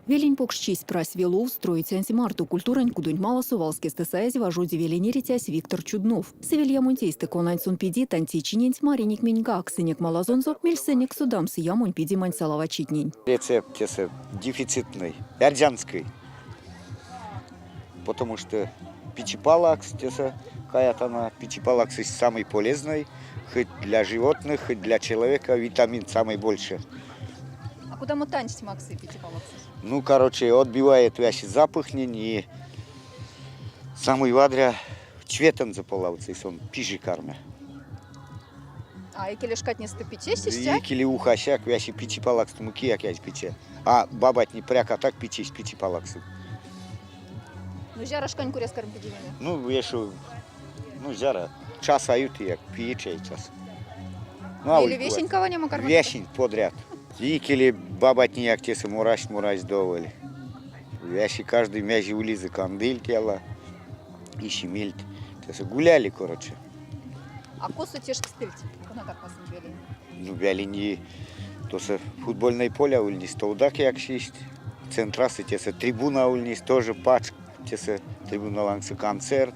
Велень покшчись прась велувс Троицянть марто культурань кудонть маласо валскестэ саезь важоди велень эрицясь Виктор Чуднов. Сывельямонть эйстэ, конань сон пиди, тантей чиненть маринек миньгак, сынек малазонзо, мельсэнек содамс ямонь пидемань салавачитнень. Рецепт тесэ дефицитный, эрзянский. Потому что пичепалакс тесэ каятано, пичепалаксось самый полезный, хоть для животных, хоть для человека витамин самый больше. А кодамо тансть максы пичепалаксось? Ну, короче, отбивает весь запах и самый вадря цветэнзэ полавтсы, сон пиже карме. А икеле шкатнестэ пичесь истя? Икеле ухасяк весе пичепалакстому кияк эзь пиче. А бабатне пряка так пичесть пичепалаксы. Ну, зяро шкань коряс карми пидевеме? Ну, еще, ну, зяро, час а юты, пиечей час. Ну, а Или весень каванямо кармат? Весень подряд. Икеле бабатне тесэ морасть, морасть доволь. Вяси каждый мязи улизы кандыль тела, ищемильть. Тесэ гуляли, короче. А косо тешкстыльть? Кона таркасонть велень? Ну, велень тосо футбольное поле ульнесь, товдак яксесть. Центрасо тесэ трибуна ульнесь, тоже пачк тесэ трибуна лангсо концерт.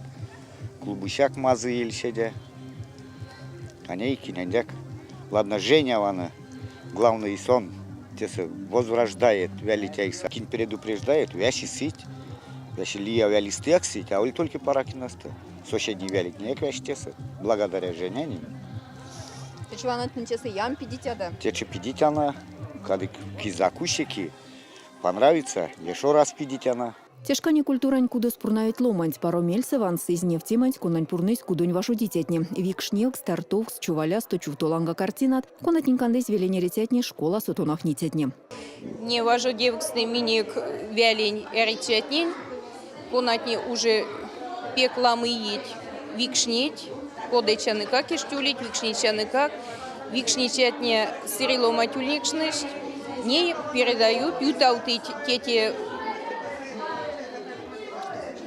Клубысяк мазыель седе. А ней кинендяк. Ладно, Женя вана, главный сон, тесэ возрождает велитяйса. Кинь предупреждает, вяси сыть, вяси лия велистыяк сыть, а оли только Паракинасто. Соседний велитнеяк вяси тесэ, благодаря Женянень. Течи ванотне тесэ ям пидитяда? Течи пидитяна, кадык ки закусики, понравится, еще раз пидитяна. Те шкане культурань кудос пурнавить ломанть, паро мельсэ вансызь невтеманть, конань пурнызь кудонь важодицятне. Викшневкст, артовкст, човалясто чувто ланга картинат, конатнень кандызь велень эрицятне, школасо тонавтницятне. Не важодевкстнэ минек велень эрицятнень, конатне уже пек ламо иеть викшнить, кодыцяныкак эштё улить, викшницяныкак. Викшницятне сыре ломанть ульнекшнесть, ней передают, ютавтыть те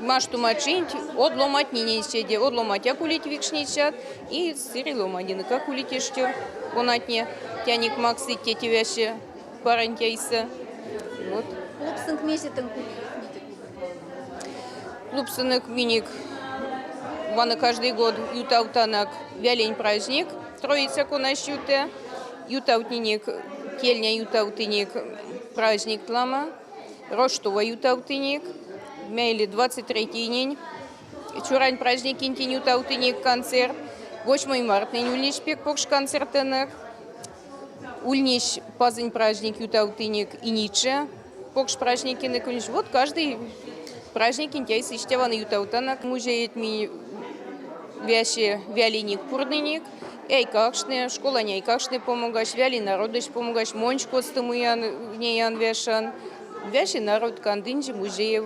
маштомачинть од ломантненень седе. Од ломантяк улить викшницят и сыре ломантненекак улить эштё, конатне тянек максыть те тевясе паронть эйсэ. Вот. Клубсонть мезе тынк Клубсонок минек вана каждый год ютавтанок велень праздник, Троица конась юты. Ютавтнинек, тельня ютавтынек праздник ламо, Роштова ютавтынек, мейле 23-нень цёрань праздникентень ютавтынек концерт, 8 мартнэнь ульнесь пек покш концертэнек. Ульнесь пазонь праздник ютавтынек Иниче, покш праздникенек ульнесь. Вот каждый праздникенть эйсэ истя вана ютавтанок. Музееть минь весе велинек пурнынек, эйкакштне, школань эйкакштне помогасть, вели народось помогасть, монсь косто муян, неян вешан. Весе народ кандынзе музеев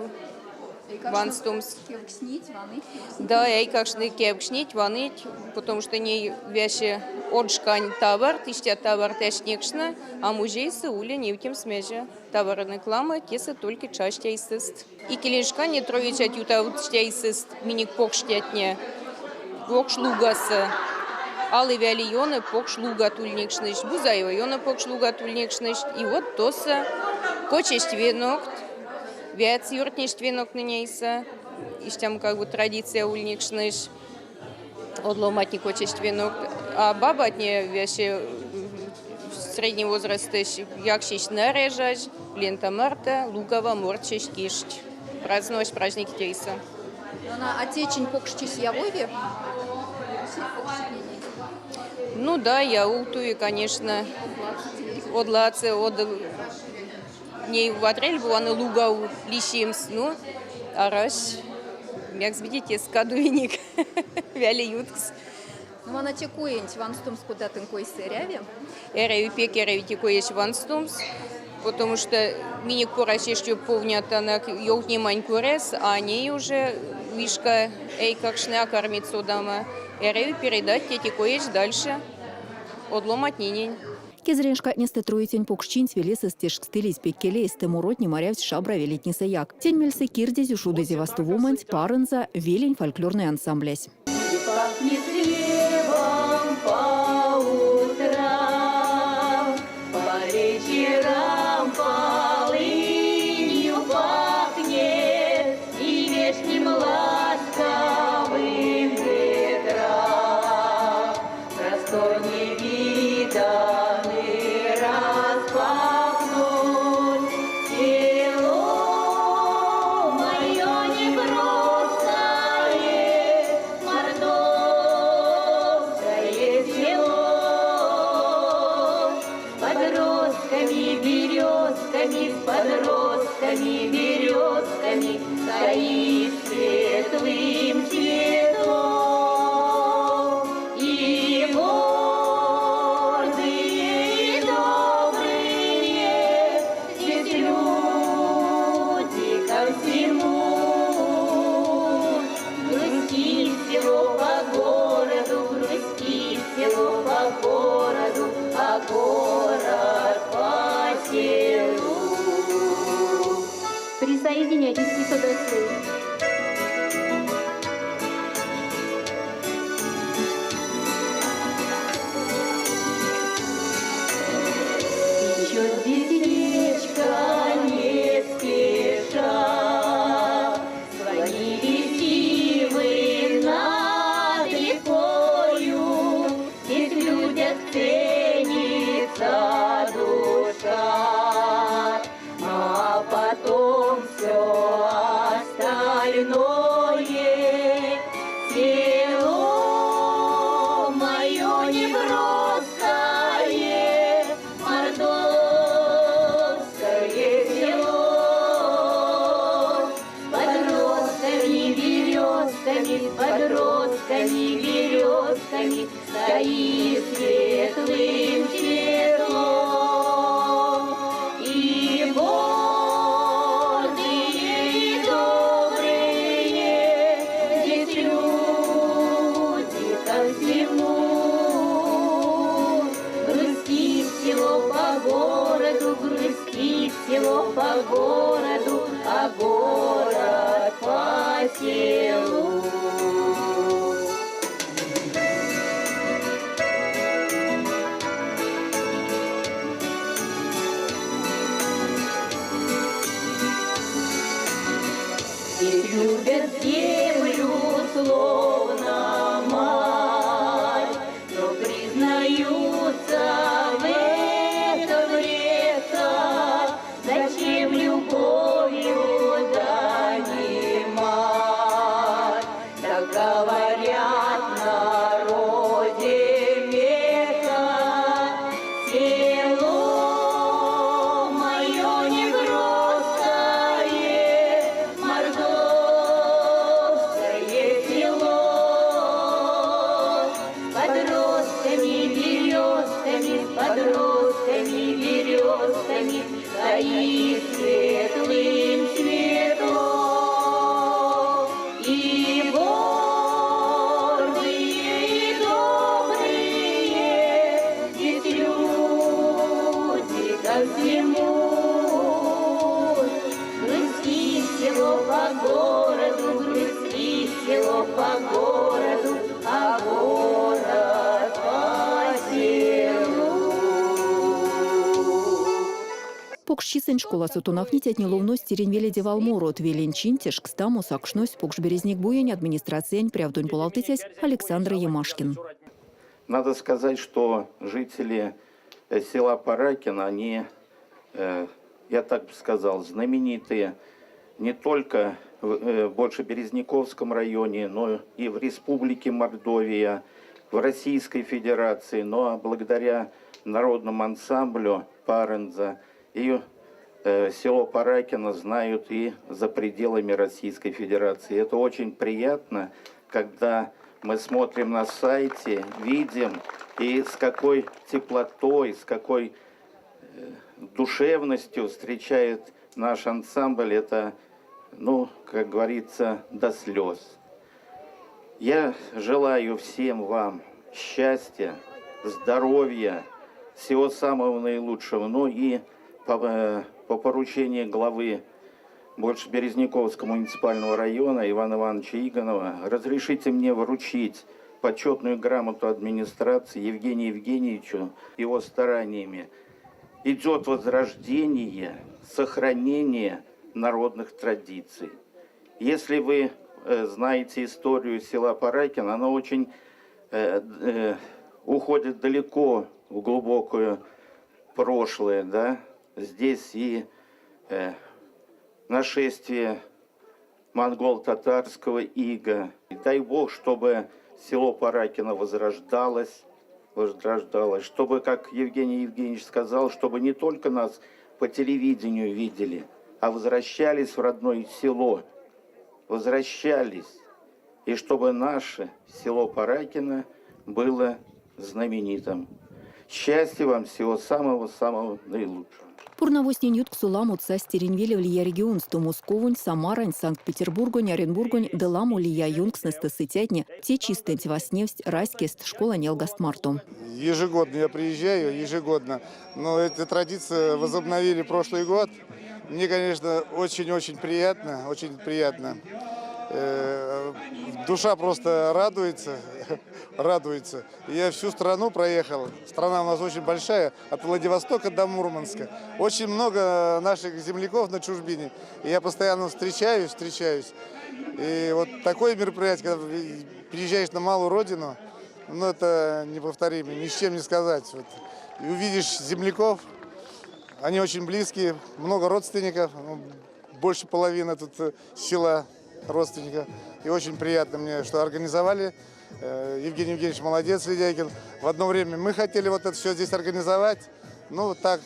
ванстомс. Кевкстнить, ваныть? Да, эйкакштне кевкстнить, ваныть, потому что ней весе од шкань товарт, истя товарт аштнекшны, а музейсэ ули невтемс мезе. Товарной ламо, тесэ только чачть эйсэст. Икелень шкане троицят ютавтсть эйсэст минек покштятне покш лугасо. Алый вели ёно покш лугат ульнекшнесть, Бузаева ёно покш лугат ульнекшнесть. И вот тосо кочасть венокт, вяц ёртнесть веноктнень эйсэ. Истямо как бы традиция ульнекшнесь. Од ломантне кочасть венок. А бабатне весе средний возрастэсь яксесть наряжазь, лента марто, лугава морсесть киштсть. Праздновать праздники тейсэ. А течинь покшчись явови? Ну да, явовтови, конечно. Од ладсо, од ней вадряль бу вана лугав лисемс, но арась. Мекс видите, кадовинек веле юткс. Ну, вана те коенть ванстомс кода тынк койсэ эряви? Эряви пек эряви те коесь ванстомс, потому что минек порась эштё повнятанок ёвтнемань коряс, а ней уже вишка эйкакштне а кармить содамо. Эряви передать те коесь дальше од ломантненень. Кезэрень шкатнестэ Троицянь покшчинть велесэст тешкстылизь пек келейстэ, моротне марявсть шабра велетнесэяк. Тень мельсэ кирдезь ушодызе вастовоманть Парынза велень фольклорной ансамблясь. И пахнет хлебом. Подростками, березками стоит светлым цветом. И гордые, и добрые здесь люди ко всему. Грустит село по городу, грустит село по городу, а город по селу. Присоединяйтесь и сюда. Течет здесь речка не спеша, Склонились ивы над рекою, Здесь в людях ценится душа. А потом все остальное Село мое неброское, Мордовское село. С подростками, березками, с подростками, березками стоит светлым цветом. И гордые, и добрые здесь люди ко всему. Грустит село по городу, грустит село по городу, а город по селу. Здесь любят землю, словно мать, но признаются в этом редко. Зачем любовью донимать? Так говорят в народе метко. Село мое неброское, Мордовское село. С подростками, березками, с подростками, березками стоит светлым цветом. И гордые, и добрые здесь люди ко всему. Грустит село по городу, грустит село по городу, а город по селу. Покшчисэнть школасо тонавтницятне ловность тиринь веледе валморот. Велень чинть тешкстамо сакшнось Покш Березникбуень администрациянь прявтонь полавтыцясь Александр Емашкин. Надо сказать, что жители села Паракино, они, я так бы сказал, знаменитые не только в Большеберезниковском районе, но и в Республике Мордовия, в Российской Федерации, но благодаря народному ансамблю Паренза и село Паракино знают и за пределами Российской Федерации. Это очень приятно, когда мы смотрим на сайте, видим, и с какой теплотой, с какой душевностью встречает наш ансамбль. Это, ну, как говорится, до слез. Я желаю всем вам счастья, здоровья, всего самого наилучшего. Ну и по поручению главы Большеберезниковского муниципального района Ивана Ивановича Игонова разрешите мне вручить почетную грамоту администрации Евгению Евгеньевичу его стараниями. Идет возрождение, сохранение народных традиций. Если вы знаете историю села Паракино, она очень уходит далеко в глубокое прошлое, да? Здесь и нашествие монгол-татарского ига. И дай Бог, чтобы село Паракино возрождалось, возрождалось, чтобы, как Евгений Евгеньевич сказал, чтобы не только нас по телевидению видели, а возвращались в родное село. Возвращались. И чтобы наше село Паракино было знаменитым. Счастья вам, всего самого-самого наилучшего. Пурнавозтнень ютксо ламот састь тиринь велев лия регионсто: Московонь, Самарань, Санкт-Петербургонь, Оренбургонь ды ламо лия ёнкстнэстэ сыцятне те чистэнть вастневсть раськест, школань ялгаст марто. Ежегодно я приезжаю, ежегодно. Но эту традицию возобновили прошлый год. Мне, конечно, очень-очень приятно, очень приятно. Душа просто радуется, радуется. Я всю страну проехал. Страна у нас очень большая, от Владивостока до Мурманска. Очень много наших земляков на чужбине. И я постоянно встречаюсь, встречаюсь. И вот такое мероприятие, когда приезжаешь на малую родину, ну, это неповторимо, ни с чем не сказать. Вот. И увидишь земляков, они очень близкие, много родственников, ну, больше половины тут села родственников. И очень приятно мне, что организовали. Евгений Евгеньевич молодец, Ледяйкин. В одно время мы хотели вот это все здесь организовать, но так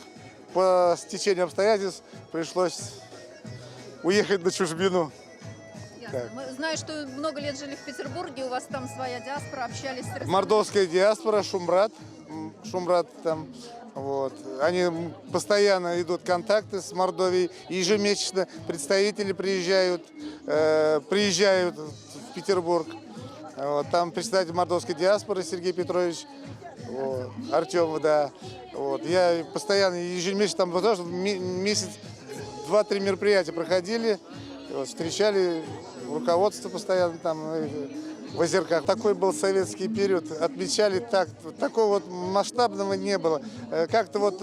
по стечению обстоятельств пришлось уехать на чужбину. Ясно. Мы знаю, что много лет жили в Петербурге, у вас там своя диаспора, общались с Мордовская диаспора, Шумбрат, Шумбрат там, вот. Они постоянно идут контакты с Мордовией, ежемесячно представители приезжают в Петербург. Вот. Там представитель мордовской диаспоры Сергей Петрович, вот, Артем, да. Вот. Я постоянно ежемесячно там, потому что месяц, два-три мероприятия проходили, вот, встречали руководство постоянно там, в Озерках. Такой был советский период, отмечали так, такого вот масштабного не было. Как-то вот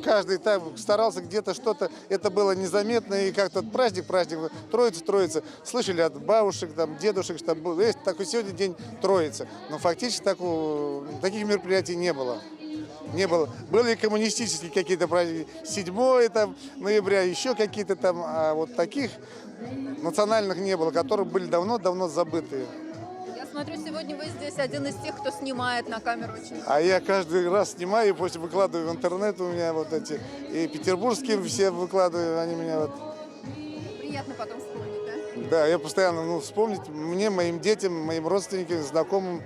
каждый так старался где-то что-то, это было незаметно, и как-то праздник, праздник, Троица, Троица. Слышали от бабушек, там, дедушек, что был, есть такой сегодня день Троицы. Но фактически таких мероприятий не было. Не было. Были коммунистические какие-то праздники, 7 ноября, еще какие-то там, а вот таких национальных не было, которые были давно-давно забытые. Я смотрю, сегодня вы здесь один из тех, кто снимает на камеру очень. А я каждый раз снимаю и после выкладываю в интернет, у меня вот эти, и петербургские все выкладываю, они меня вот. Приятно потом вспомнить, да? Да, я постоянно, вспомнить мне, моим детям, моим родственникам, знакомым.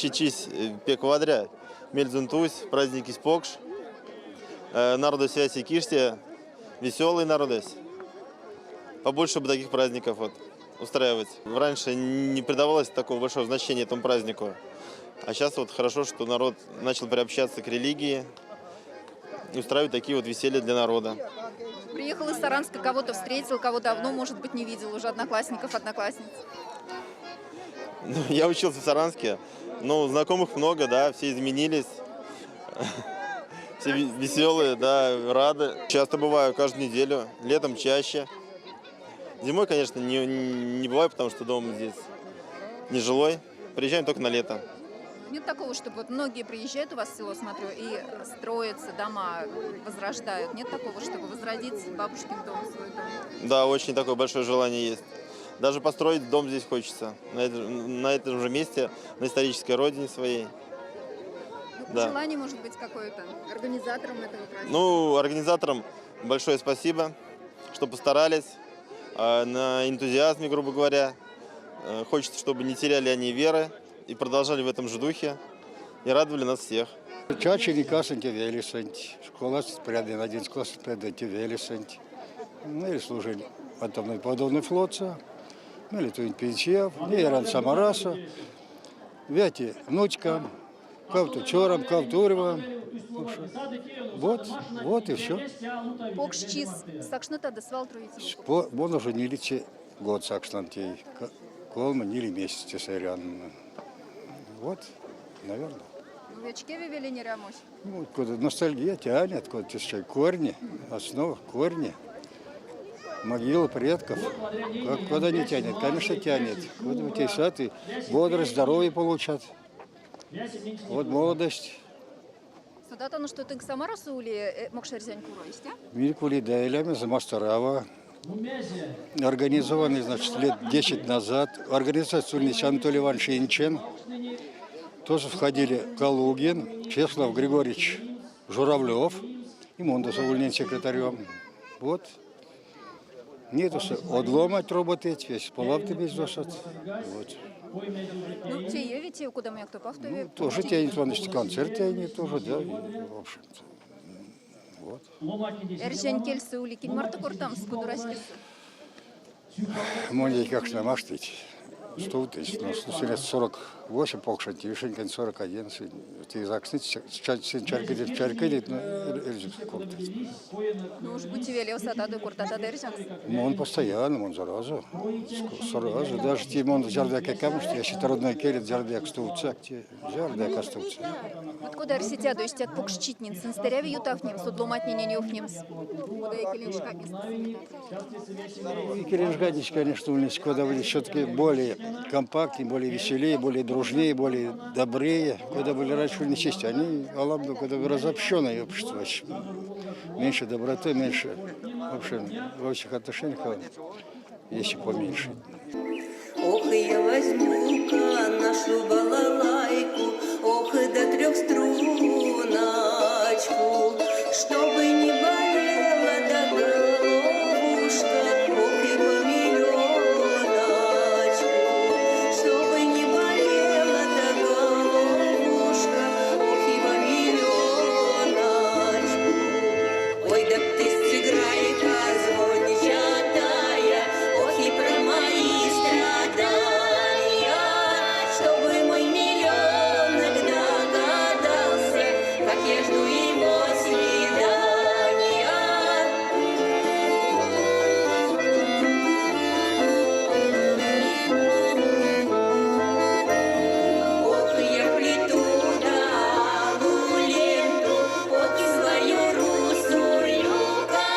Течи чись пек вадря, мельзон тусь, праздникесь покш. Народось весе кишти, веселый народось. Побольше бы таких праздников вот устраивать. Раньше не придавалось такого большого значения этому празднику. А сейчас вот хорошо, что народ начал приобщаться к религии и устраивать такие вот веселья для народа. Приехал из Саранска, кого-то встретил, кого давно, может быть, не видел уже, одноклассников, одноклассниц. Ну, я учился в Саранске, но знакомых много, да, все изменились. Все веселые, да, рады. Часто бываю, каждую неделю, летом чаще. Зимой, конечно, не бываю, потому что дом здесь нежилой. Приезжаем только на лето. Нет такого, чтобы вот многие приезжают у вас в село, смотрю, и строятся дома, возрождают. Нет такого, чтобы возродить бабушкин дом, свой дом? Да, очень такое большое желание есть. Даже построить дом здесь хочется, на этом же месте, на исторической родине своей. Ну, Да. Желание, может быть, какое-то организаторам этого праздника? Ну, организаторам большое спасибо, что постарались, на энтузиазме, грубо говоря. Хочется, чтобы не теряли они веры и продолжали в этом же духе, и радовали нас всех. Чачинь касынь те велесэнть, школас прядынь, 11 класс прядынь те велесэнть. Ну, и служили атомной подводной флотсо, ну, или туинь пенсияв, ней эрян Самарасо. Вяте внучкам, кавто цёрам, кавто урьвам. Вот, вот и все. Покш чис сакшнотадо свал Троиця? Мон уже нилеце год сакшнан тей, колмо ниле месяцть тесэ эрян. Вот, наверное. Ну, вечкеви велень эрямось? Ну, кода ностальгия тянет, кода корни, основа, корни, могилы предков. Как, куда не тянет? Конечно, тянет. Куда у тебя сад и бодрость, здоровье получат. Вот молодость. Содатано, што тынк Самарасо ули мокшэрзянь куро, истя? Минек ули да, лемезэ Масторава. Организованный, значит, лет 10 назад. Организацию Анатолий Иванович Инчен. Тоже входили Калугин, Чеслав Григорьевич Журавлев, и мон ульнинь секретарем. Вот. Нету од ломанть роботыть, весе полавтымизь тосот. Вот. Ну, тееви тев, кодамояк топавтови. Ну, тоже тейнить, значит, концерт тейнить тоже, да, и, в общем-то. Вот. Эрзянь кельсэ ули кинь марто кортамс, кудораськесэ? Монь эйкакштне а маштыть. 100 000, ну, 48 покшонть, вишенькань 41, те сакшныть, сынь чарькодить, но эрзякс кортыть. Ну уж бути велев сатадо кортатадо эрзякс. Ну, он постоянно, он сразу, сразу, даже те мон зярдояк якамс, я считаю, родной келенть зярдояк стувтсак, те зярдояк а стувтса. Вот кода арсетядо истят покш читнень, сынст эряви ютавтнемс, од ломантненень ёвтнемс. Кода икелень шкатнестэ. Икелень шкатне, конечно, ульнесть, когда были все-таки более компактнее, более веселее, более дружнее, более добрее. Когда были раньше нечисти, они, аламодо, когда разобщенное общество, меньше доброты, меньше, в общем, во всех отношениях, если поменьше. Ох, я возьму-ка нашу балалайку, ох, да трехструночку, чтобы не болела да головушка, ох, и помиленочку, чтобы не болела да головушка, ох, и помиленочку. Ой, да ты сыграй-ка звончатая, ох, и про мои страдания, чтобы мой миленок догадался, как я жду его свидания. Ох, я плету да алую ленту, ох, свою русую косу.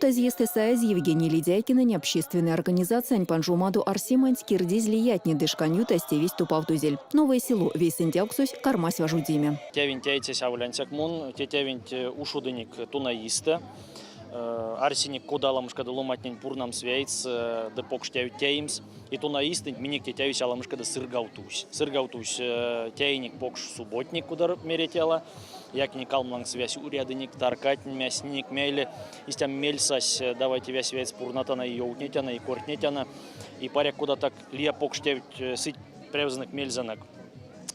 Ютазь иестэ саезь Евгений Ледяйкинэнь общественной организациянь панжомадо арсеманть кирдизь лиятне ды шкань ютазь тевесь топавтозель. Новое село вейсэндявксось кармась важодеме. Тевенть теицясь аволь ансяк мон, те тевенть ушодынек тона иестэ. Арсинек, кода аламошка ды ломантнень пурнамс вейс ды покш тевть теемс. И тона иестэнть минек те тевесь аламошка ды сыргавтовсь. Сыргавтовсь теинек покш субботник, кода мерить яла. Якинек калм лангс вясь урядынек, таркатнень мясник мейле. Истя мель сась, давайте вясь вейс пурнатано и ёвтнетяно, и кортнетяно. И паряк кода так лия покш тевть сыть превзэнек, мельзэнек.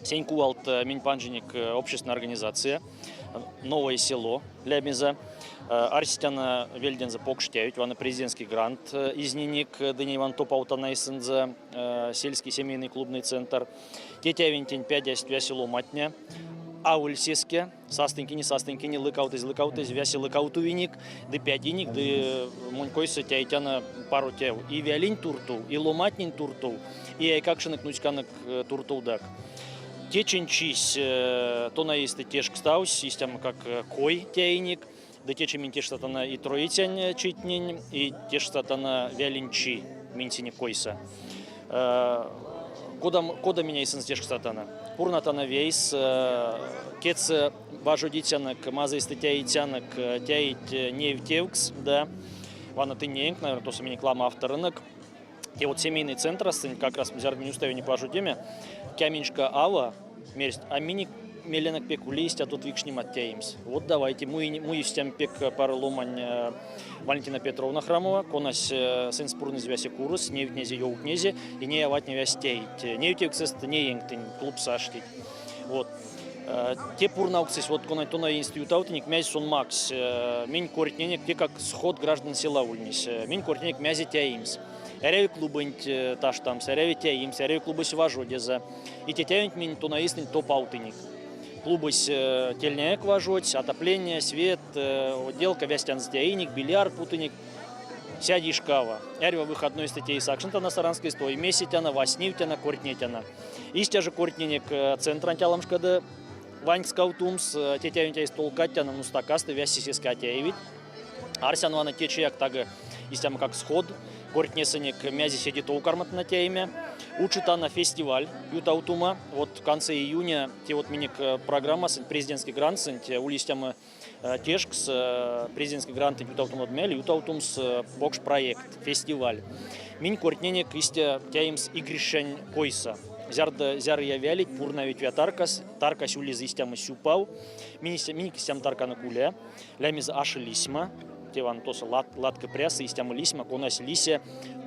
Сень кувалт минь панжинек общественная организация «Новое село» лемезэ. Арсетяно вельдензэ покш тевть, вана президентский грант изнинек ды ней вана топавтано эсензэ сельский семейный клубный центр. Те тевентень педясть весе ломантне. Аволь сеске, састынькине, састынькине, лыкавтызь, лыкавтызь, весе лыкавтувиник, ды пядиник, ды монь койсэ тейтяно паро тев. И велень туртов, и ломантнень туртов, и эйкакшонок нуцьканок туртовдак. Течинь чись тона иестэ тешкставсь, истямо как кой теиник, ды течи минь тешкстатано и Троицянь читнень, и тешкстатано велень чи минсенек койсэ. Кода, кода минь эйсэнзэ тешкстатано? Пурнатано вейс, кедьсэ важодицянок, мазыйстэ теицянок, теить невтевкс, да. Вана тынь неинк, наверное, тосо минек ламо авторынок. Те вот семейный центр, как раз зярдо минь уставинек важодеме, кеминьшка ава мерсть, а минек меленек пек ули истя тут викшнемат теемс. Вот давайте, муевстям пек паро ломань Валентина Петровна Храмова, конась сынсь пурнызь весе курос, невтнезе ёвтнезе, и ней аватне вясь теить. Невтевксэст неенк тынь клубсо аштить. Вот. Те пурнавксось, вот конань тона иестэ ютавтынек, мязь сон макссь. Минь кортнинек, те как сход граждан села ульнесь. Минь кортнинек мязе теемс. Эряви клубонть таштамс, эряви теемс, эряви клубось важодезэ. И те тевенть минь тона иестэнть топавтынек. Клубось тельняяк важодсь, отопление, свет, отделка, вястянзо теиник, бильярд путыник. Сядишкава. Эрьва выходнойстэ тей сакшнотано Саранскойстэ, оймесетяно, вастневтяно, кортнетяно. Истя жо кортнинек центранть аламошка ды ванькскавтомс, те тевенть эйс толкаттяно, ну стакасто вясе сеске а теевить. Арсян вана течияк таго истямо как сход, кортнесынек мязе седе тов карматано тееме. Учитано фестиваль ютавтума. Вот в конце июня те вот минек программасонть, президентский грантсонть ули истямо тешкс президентский грантонть ютавтомадо мейле ютавтомс покш проект, фестиваль. Минь кортнинек истя теемс игрищань койсэ. Зярдо зярыя велеть пурнавить ве таркас, таркась улезэ истямо сюпав. Минь истямо тарканок уле. Лемезэ ашо лисьма. Те вана тосо латко прясо истямо лисьма, конась лисе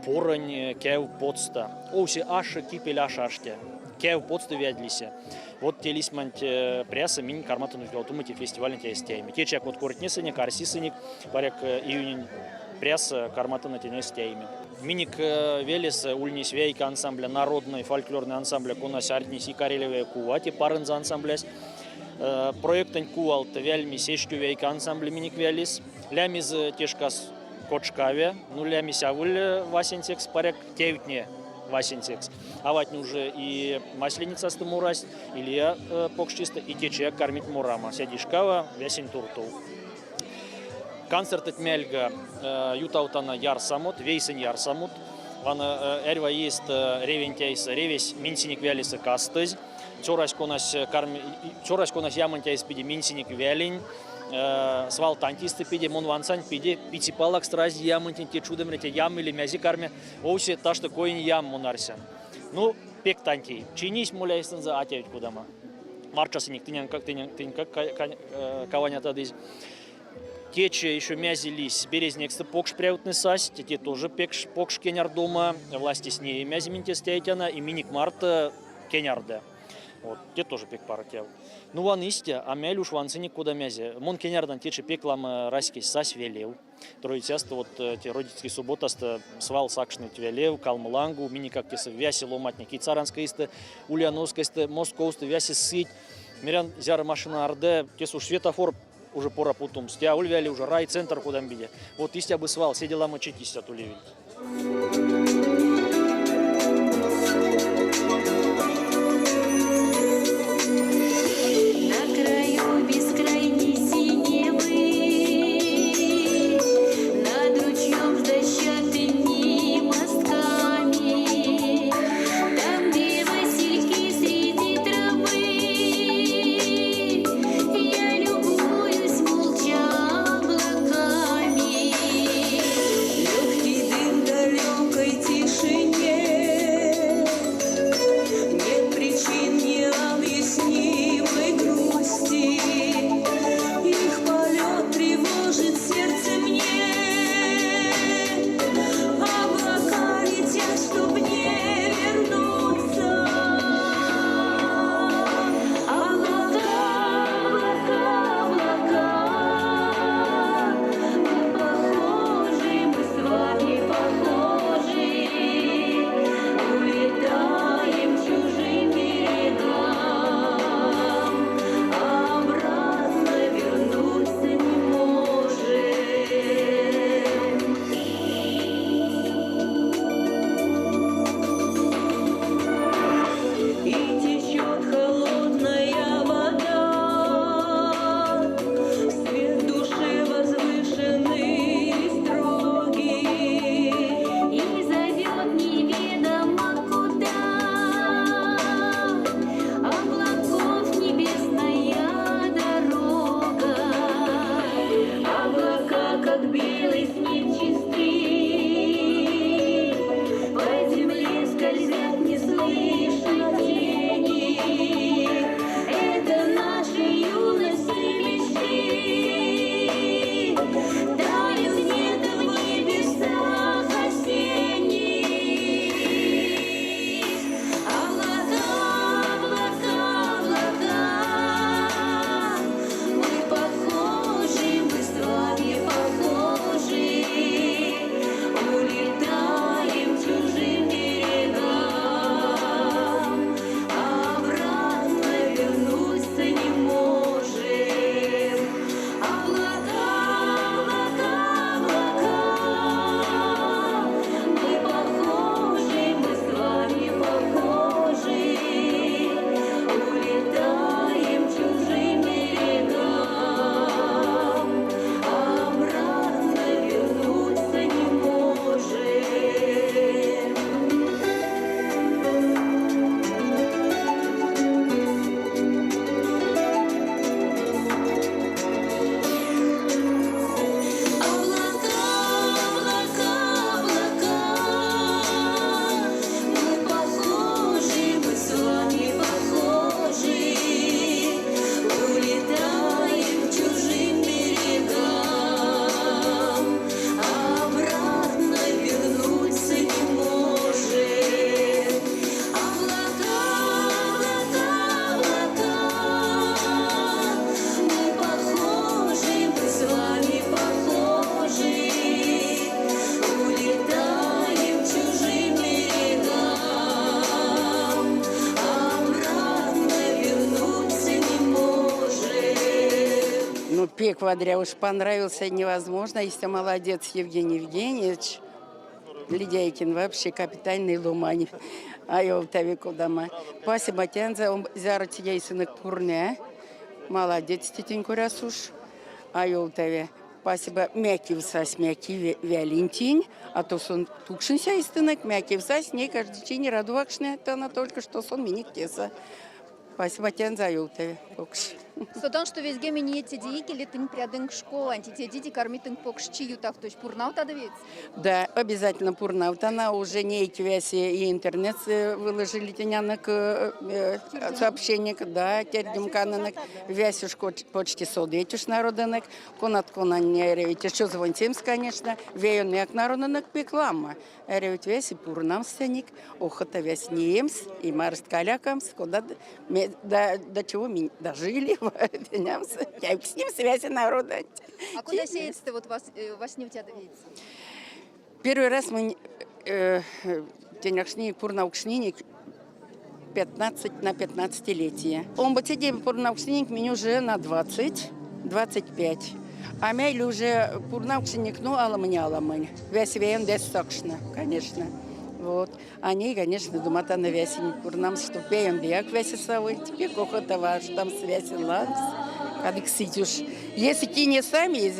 поронь кев потсто. Овсе ашо кипель ашо аште. Кев потсто вядь лисе. Вот те лисьманть прясо минь карматано ютавтомо те фестиваленть эсь тееме. Течияк вот кортнесынек, арсисынек, паряк июнень прясо карматано тень эсь тееме. Минек велесэ ульнесь вейке ансамбля, народной фольклорной ансамбля, конась ардтнесь и Карелиява, и кува, те Парынза ансамблясь. Проектэнть кувалт вельмесь эштё вейке ансамбля минек велес. Лемезэ те шкас кочкаве, ну лемесь аволь васенцекс, паряк тевтне васенцекс. Аватне уже и Масленицасто морасть, и лия покшчистэ, и течияк кармить морамо. Седейшкава весень туртов. Концертэть мельга ютавтано ярсамот, вейсэнь ярсамот. Вана эрьва иестэ ревенть эйсэ ревесь минсенек велесэ кастызь. Цёрась, конась карми, цёрась, конась ямонть эйс пиди минсенек велень, свал тантейстэ пиди, мон вансань пиди, пиципалакс рази ямонтень, те чудом те ям или мязи карми, овсе ташто коень ям мон арсян. Ну, пек тантей. Чинись моля эйстэнзэ, а тевть кодамо. Варчасынек тынянкак, тынь как каванятадызь. Течи еще мязи лись Березнекстэ покш прявтнэ састь, те тоже пек покш кенярдома, властесь ней мязи минь тейтяно, и минек марто кенярды. Вот, те тоже пек паро тев. Ну ван истя, а мель уж вансынек кода мязе. Мон кенярдан течи пек ламо раськесь сась велев. Троицясто вот те родительской субботасто свал сакшныть велев, калмо лангу, минекак тесэ вясе ломатне кить Саранскойстэ, Ульяновскойстэ, Московсто вясе сыть. Мерян зяро машина арды, тесэ уж светофор уже пора путомс. Те аволь веле уже райцентр кодам виде. Вот истя бы свал седе ламо чить истят улевельть. На краю бескрайней синевы, на Пек вадря уж понравился невозможно. Истя молодец Евгений Евгеньевич. Ледяйкин вообще капитальный ломань. А ёвтави кодамо. Спасибо тензэ, он зяро тейсынек пурны. Молодец тетень коряс уж. А ёвтави. Спасибо мекев сась мекев велентень, а то сон тукшнось эйстэнек, мекев сась, ней каждый день радувакшнэтано только что сон минек тесэ. Спасибо тензэ ёвтави покш. Содан, што ведьгемень иеть теде икеле тынь прядынк школанть, тедиде карми тынк покш чи ютавтозь. Пурнавтадо ведь? Да, обязательно пурнавтано. Уже неть весе и интернет выложили тенянок сообщение, да, тердемканынек. Весь уж почти содыть уж народонок. Конат конань эрявить еще звонтемс, конечно. Веёнок народонок пек ламо. Эрявить весе пурнамс тенек, охота весь неемс и марест калякамс, кода до чего мы дожили, с ним связи народа. А кода сеедьстэ вот вас, вастневтядо вейсэ? Первый раз мы тенякшнинек, пурнавкшнинек 15 на 15-летие. Омбоцеде пурнавкшнинек минь уже на 20, 25. А мейле уже пурнавкшнинек, ну, аламонь аламонь. Весе веен сакшны, конечно. Вот. Они, конечно, думатано весе пурнамс, что веендеяк весе савольть. Пек охота варштамс весе лангс. Кадык сыть уж. Если ки не сами,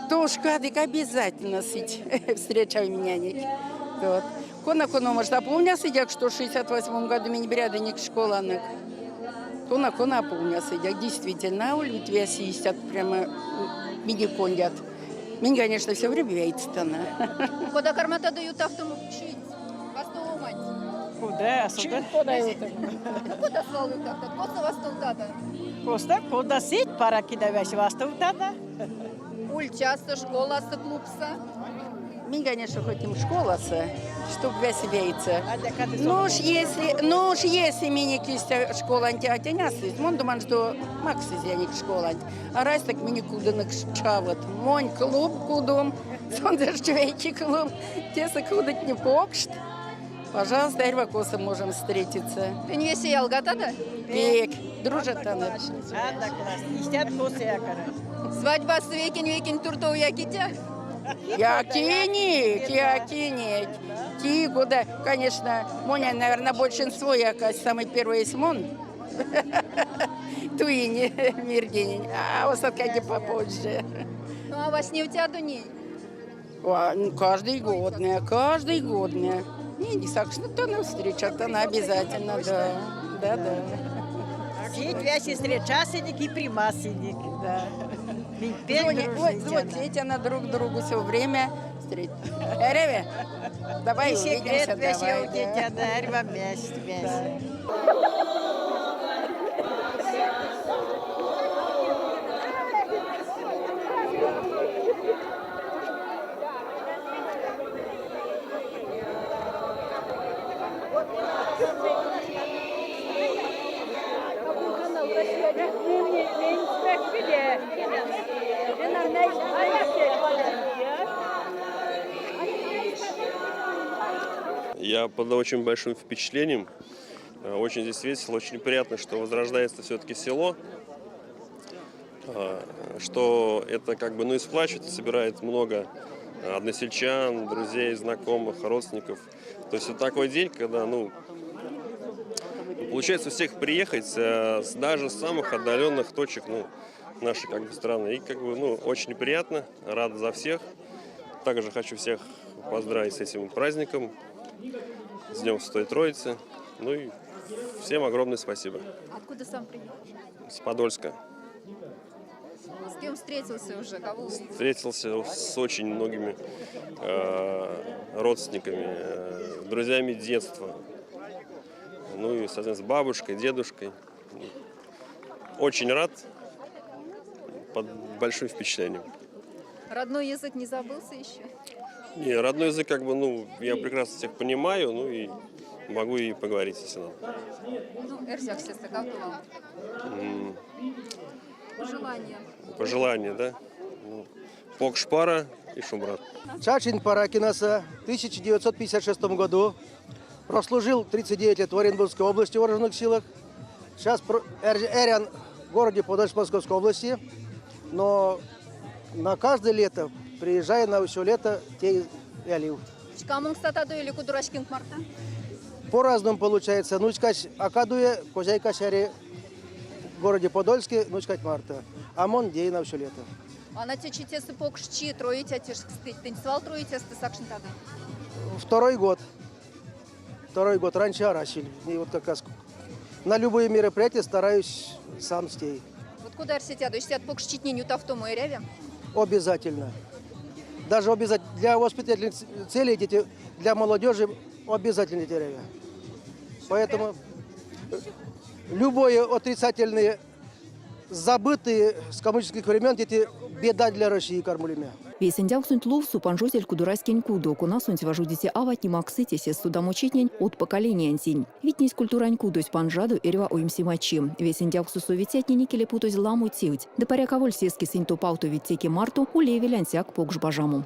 то уж кадык обязательно сыть. Встреча у меня не. Вот. Кона кона может а помнясыть, что в 68 году минь прядынек школанок. Кона кона помнясыть, действительно, ульнить весе истят прямо минек кондят. Минь, конечно, все время вейсэтяно. Кода карматадо ютавтомо чинть? Вастовоманть. Куда? А сюда? Ну, кода свал ютавтат? Косо вастовтадо? Косто? Кода сыть, Паракина весе вастовтано. Ульцясо, школасо, клубсо? Минь, конечно, хотим школасо, чтоб весе вейсэ. Ну уж если минек школанть а тенясызь, мон думан, что максызь тенек школанть. Арась так минек кудонок чавот. Монь клуб кудом, сонзэ вейке клуб, тесэ кудотне покшт. Пожалуйста, эрьва косо можем встретиться. Тынь весе ялгатадо? Пек, дружатано. Одноклассники. Истят косо Свадьбас вейкень-вейкень туртов якитя? Якинек, якинек. Ки кода, конечно, монь, наверное, большинство якась самый первый есть мон. Туинь мирденень, а остатка попозже. Ну, а вастневтядо ней? А, ну, каждый год, не, каждый год. Не, не, не сакшнотано встречатано обязательно, да. Да, да. Сыть весе встречасынек и примасынек. Да. Звони, вот, звонитяно друг другу все время. Встреть. Эряви, давай И увидимся, секрет весе давай. Да. ёвтнетяно, эрьва мезть весе. Я под очень большим впечатлением. Очень здесь весело, очень приятно, что возрождается все-таки село, что это как бы, ну и сплачивает, и собирает много односельчан, друзей, знакомых, родственников. То есть это такой день, когда, ну, получается у всех приехать, даже с самых отдаленных точек, ну, нашей как бы страны. И как бы, ну, очень приятно, рад за всех. Также хочу всех поздравить с этим праздником, с Днем Святой Троицы. Ну и всем огромное спасибо. Откуда сам приехал? С Подольска. С кем встретился уже? Кого увидел? Встретился с очень многими родственниками, друзьями детства. Ну и, соответственно, с бабушкой, дедушкой. Очень рад, под большим впечатлением. Родной язык не забылся еще? Не, родной язык, как бы, ну, я прекрасно всех понимаю, ну и могу и поговорить, если надо. Ну, эрзякс кавто валт? Пожелания. Пожелания, да? Ну, покш паро и шумбрат. Чачинь Паракинасо в 1956 году. Прослужил 39 лет в Оренбургской области в вооруженных силах. Сейчас эрян в городе Подольск Московской области. Но на каждое лето приезжаю на все лето те велев. Ськамонк сатадо или кудораськенк марто? По-разному получается. Нуцькась а кадуе, козяйкась эри в городе Подольске, нуцьканть марто. А мон ней на все лето. А на течи тесэ покш чи Троиця тешкстыть. Тынь свал Троицясто сакшнотадо? Второй год. Второй год. Раньше арасель. И вот как раз на любые мероприятия стараюсь сам тей. Вот кода арсетядо, истят покш читнень ютавтомо эряви? Обязательно. Даже обязательно. Для воспитательных целей, дети, для молодежи обязательно эряви. Поэтому любое отрицательные, забытые с коммунистических времен дети беда для России карми улеме. Вейсэндявксонть лувсо панжозель кудораськень кудо, конасонть важодиця аватне максыть эсест содамочитнень од поколениянтень. Витнезь культурань кудось панжадо эрьва оймсема чи. Вейсэндявксос совицятнень икеле путозь ламо тевть. Ды паряк аволь сеске сынь топавтовить, теке марто улевель ансяк покш бажамо.